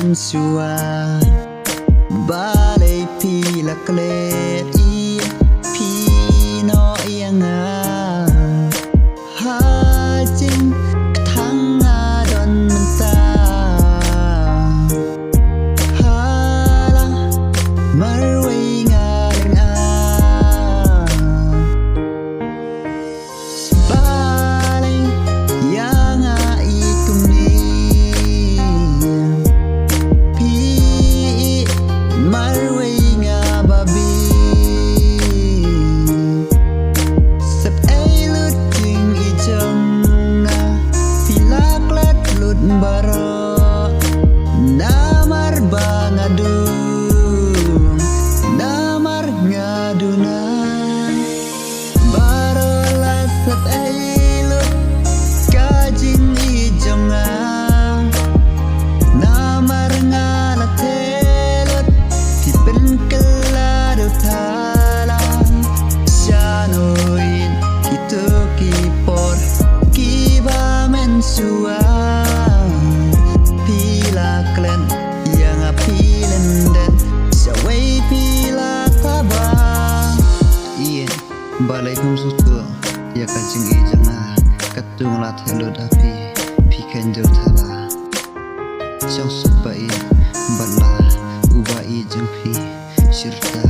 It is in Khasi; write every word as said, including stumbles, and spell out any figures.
mynshuwa. Balei phi la klet ïa phi noh ïa nga? Ha jingkthang nga don mynta. Hala marwei nga leh nga. Balei ïa nga i kumne? Phi i marwei nga babe. Sep ei lut jingïeit jong nga, phi la klet lut baroh. Namar ba nga dung, namar nga duna. Baroh la sep ei lut ka jingïeit jong nga. Namar nga la theh lut, phi pynkylla da u thala. Shano ïeit kito ki por kiba mynshuwa. Phi la klet ïa nga phi lyndet, shawei phi la taba. Ïeit, balei phim sngewthuh ïa ka jingïeit jong nga? Katto nga la theh lut ha phi, phi kheiñ da u thala. Shong suk ba ïeit bad la uba ïeit jong phi, shirta